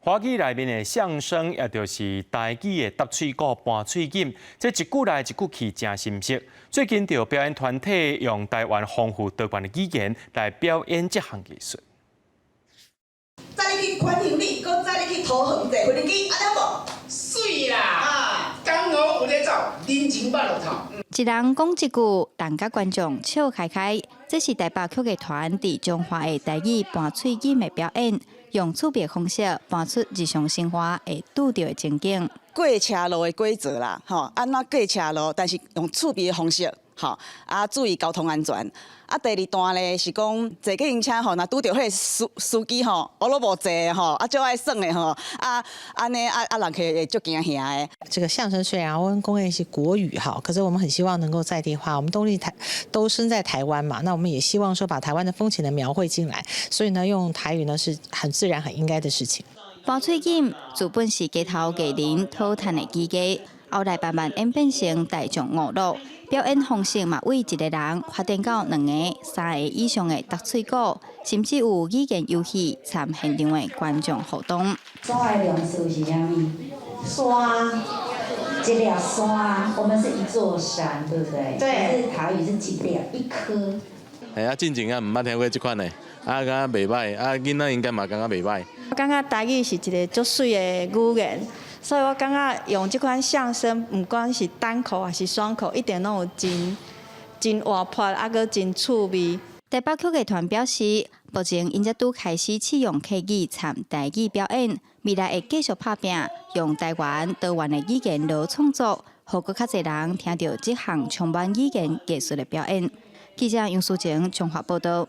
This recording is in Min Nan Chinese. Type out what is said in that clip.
華語內面的相聲，也就是台語的搭喙鼓、盤喙錦，這一句來一句去，誠心適。最近就有表演團體用台灣豐富多元的語言來表演這項藝術。載你去寬行李，閣載你去桃園坐飛機，按呢無？媠啦！啊，江湖有咧走，人情捌落透。一人講一句，人佮觀眾笑開開。這是台北曲藝團佇彰化的台語盤喙錦的表演，用趣味方式盤出日常生活會拄著的情景。過車路的規則啦，吼，按怎過車路，但是用趣味的方式，吼，啊，注意交通安全。啊，第二段咧是講坐計程車吼，若拄著彼个司機吼，烏魯無坐吼，啊，足愛耍的吼，啊，按呢啊啊，人客會足驚嚇的。這個相聲雖然我們講的是國語哈，可是我們很希望能夠在地化。我們都台都生在台灣嘛，那我們也希望說把台灣的風情呢描繪進來，所以呢用台語呢是很自然、很應該的事情。盤喙錦自本是街頭藝人討趁的技藝，後來慢慢演變成大眾娛樂。表演方式嘛，為一個人發展到兩個、三個以上的搭喙鼓，甚至有語言遊戲參現場的觀眾互動。山的名詞是啥物？山，一粒山，我們是一座山，對不對？對。可是台語是一粒一顆。係啊，進前啊，毋捌聽過這款的，啊，感覺袂䆀，啊，囡仔應該嘛感覺袂䆀。我感覺台語是一个足媠的語言，所以我感覺用這款相聲，毋管是單口還是雙口，一定攏有真真活潑，啊，閣真趣味。台北曲藝團表示，目前𪜶才拄開始試用客語參台語表演，未來會繼續拍拚，用台灣多元的語言來創作，予閣較濟人聽著這項充滿語言藝術的表演。記者楊淑靜綜合報道。